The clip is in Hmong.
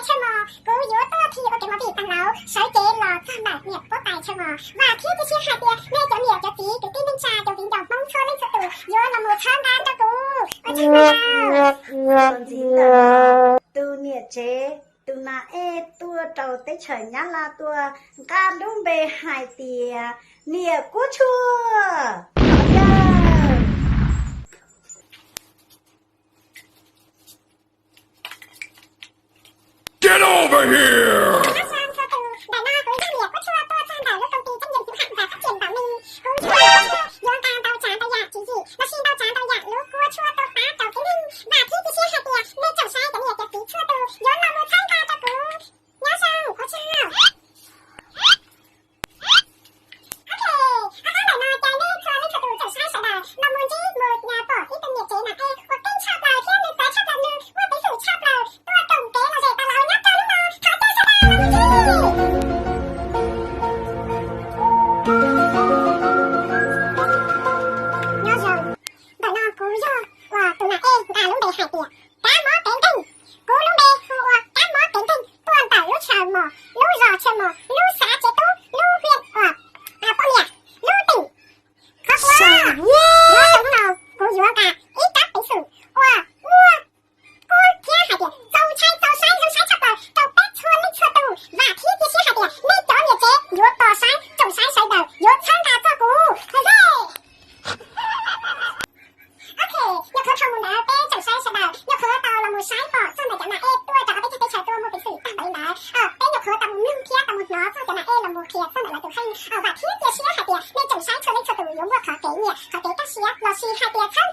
Tshwj mos kuv yuav tuaj khi ua kev movie taag lauv sawv cev los txog ntawm niam huab tais Tshwj mos, vam thiab cia siab hais tias nej cov niam cov txiv kwv tij neej tsa cov viv ncaus Hmoob txhua leej txhua tus yuav los mus txhawb nqa rau kuv. Ua tsaug ntau. Tus niam tsev tus nas ej tuaj rau teb chaws Nyab Laj tuaj nqa lub npe hais tias niam Kuab Tshuaj. Get over here! Ntawm no kuv yog niam Kuab Tshuaj tuaj txog ntawm lub công ty trách nhiệm hữu hạn và phát triển Bảo Minh. Kuv yog niam Kuab Tshuaj yuav nqa ntau tsav ntau yam tswv yim lossis ntau tsav ntau yam lub kua tshuaj tuaj pab rau tib neeg. Vam thiab cia siab hais tias nej tsoom saib cov niam cov txiv txhua tus yuav los mus txhawb nqa rau kuv. Nyob zoo, ua tsaug. Ok, ob qab ntawm no ces nej txhua leej txhua tus tsoom saib sawv daws los mus ntsib mus pom ib tug niam tsev nas ej uas keej tshaj plaws thiab nws txawv tshaj plaws, nws muaj peev xwm tshaj plaws tuaj koom kev lom zem tas los nyob rau lub no. Thov caw sawv daws los mus ntsib. Nyob zoo, ntawm no kuv yog uas tus nas ej nqa lub npe hais tias Kab Mob Kev Nkeeg. Kuv lub npe hu ua Kab Mob Kev Nkeeg tuaj ntawm lub chaw mos, lub zos Tshwj Mos, lub xav Tsev Tub, lub hiam uas Poj Niam, lub teem Qhov Kuab. Nyob rau hnub no kuv yuav nqa ib rab peev xwm uas muaj kub thiab hais tias txaus ntshai txaus saib zoo saib tshaj plaws rau peb txhua leej txhua tus. Vam thiab cia siab hais tias nej cov niam tsev yuav tos saib, tsoom saib sawv daws yuav txhawb nqa txog kuv. Ok, nyuam qhuav dhau mus ntawd peb tsoom saib sawv daws nyuam qhuav tau los mus saib pom txog ntawm cov nas ej tuaj rau peb teb chaws tuaj muaj peev xwm tag npaum li ntawd. Peb nyuam qhuav tau mus mloog thiab tau mus hnov txog cov nas ej los mus qhia txog ntawm lawv tus kheej. Vam thiab cia siab hais tias nej tsoom saib txhua leej txhua tus yuav muaj qhov kev nyiam, qhov kev kaj siab lossis hais tias txhawb